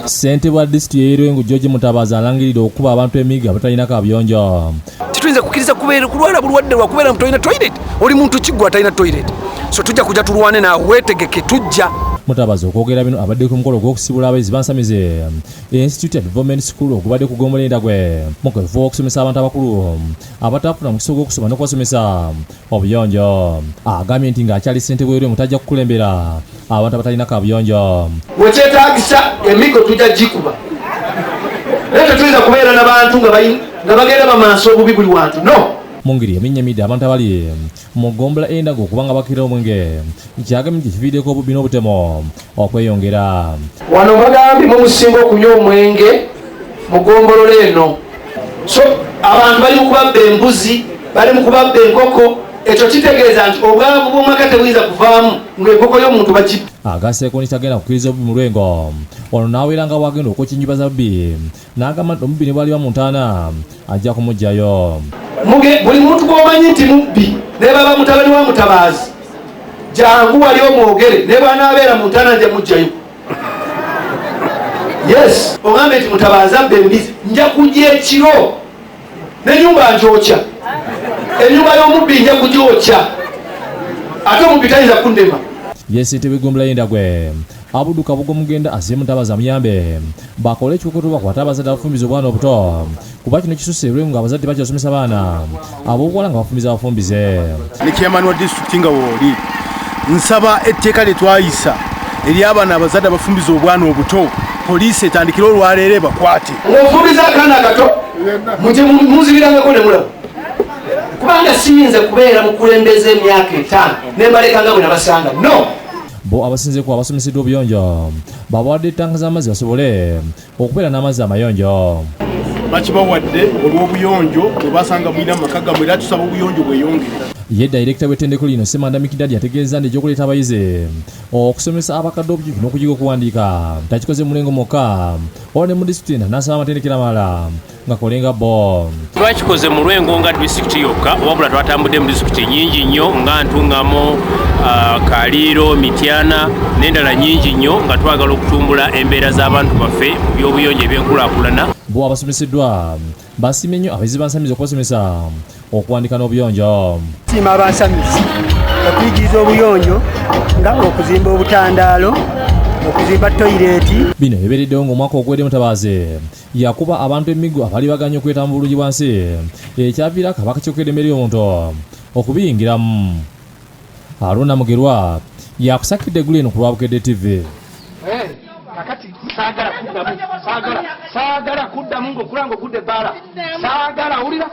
Ssentebe wa disitulikiti y'e Lwengo George Mutabazi alangiridde okukuba abantu emiggo abatalina kabuyonjo. Tetuyinza kukkiriza kubeera kulwala bulwadde lwakubeera mbu tolina toilet. Oli muntu ki gwe atalina toilet? So tujja kujja tulwane naawe, weetegeke tujja. Mutabazi okwogera bino abadde ku mukolo gw'okusibula abayizi bansamize Institute ya Development School ogubadde ku ggombolola Endagwe mu kaweefube w'okusomesa abantu abakulu abataafuna mukisa ogw'okusoma n'okubasomesa obuyonjo. Agambye nti ng'akyali ssentebe w'e Lwengo tajja kukulembera abantu abatalina kabuyonjo. Wekyetagisa emiggo tujja gikuba, naye tetuyinza kubeera n'abantu nga bagenda bamansa obubi buli wantu, no. Mu ngeri emennyamidde abantu abali mu ggombolola Endaga okuba nga bakira omwenge kyagambye nti kiviiriddeko obubbi n'obutemo okweyongera. Wano bagambye mwe musinga okunywa omwenge mu ggombolola eno, so abantu bali mu kubabba embuzi, bali mu kubabba enkoko. Ekyo kitegeeza nti obwavu bw'omwaka tebuyinza kuvaamu ng'enkoko y'omuntu bagibba. Agasseeko nti tagenda kukkiriza obubbi mu Lwengo. Ono n'awera nga bw'agenda okwokya ennyumba z'ababbi n'agamba nti omubbi ne bw'aliba mu ntaana ajja kumuggyayo. Buli muntu gw'omanyi nti mubbi ne baba mutabani wa Mutabaazi, jangu wali omwogere, ne bw'anaabeera mu ntaana nja muggyayo. Yes, ogambe nti Mutabaazi abba embizi, nja kujja ekiro n'ennyumba ngyokya, ennyumba y'omubbi nja kugyokya, ate omubbi tayinza kundema. Ye ssentebe w'eggombolola y'Endagwe Abudu Kabugo Mugenda asabye Mutabazi amuyambe bakole ekikokoto bakwate abazadde abafumbiza obwana obuto kuba kino kisusse e Lwengo ng'abazadde bakyasomesa baana ab'obuwala nga bafumbiza abafumbize. Ne chairman wa disitulikiti nga wooli, nsaba etteeka lye twayisa ery'abaana abazadde abafumbiza obwana obuto, poliisi etandikire olwaleero ebakwate. Ng'ofumbiza akaana akato muje muzibirangako ne mulaba, kubanga siyinza kubeera mukulembeze emyaka 5 ne mbaleka nga bwe nabasanga, no. Bo abasinze ku abasomeseddwa obuyonjo babawadde ettanka z'amazzi basobole okubeera n'amazzi amayonjo. Bakibawadde olw'obuyonjo bwe basanga mulina mu maka gammwe, era tusaba obuyonjo bweyongere. Ye dayirekita w'ettendeko lino Ssemanda Mikidadi ategeezezza nti eky'okuleeta abayizi okusomesa abakadde obujjuki n'okuyiga okuwandiika takikoze mu Lwengo mwokka wabula ne mu disitulikiti endala, n'asaba amatendekero amalala gakole nga bo. Twakikoze mu Lwengo nga disitulikiti yokka, wabula twatambudde mu disitulikiti nyingi nnyo nga Ntungamo, Kaliiro, Mityana n'endala nyingi nnyo nga twagala okutumbula embeera z'abantu baffe mu by'obuyonjo ebyenkulaakulana. Bo abasomeseddwa basiimye nnyo abayizi bansamize okubasomesa okuwandika n'obuyonjo. Siima abansamizi okuyigiriza obuyonjo nga okuzimba obutandaalo, okuzimba toyireeti. Bino bibeereddewo ng'omwaka oguwedde Mutabazi yakuba abantu emiggo abaali baganye okwetaba mu bulungi bwansi ekyaviirako abakakiiko k'eddembe ly'obuntu okubiyingiramu. Haruna Mugerwa yakusakidde eggulu eno ku lwa Bukedde TV. Kakati saagala kuddamu, saagala, saagala kuddamu ng'okula ng'ogudde ebbaala, saagala, wulira.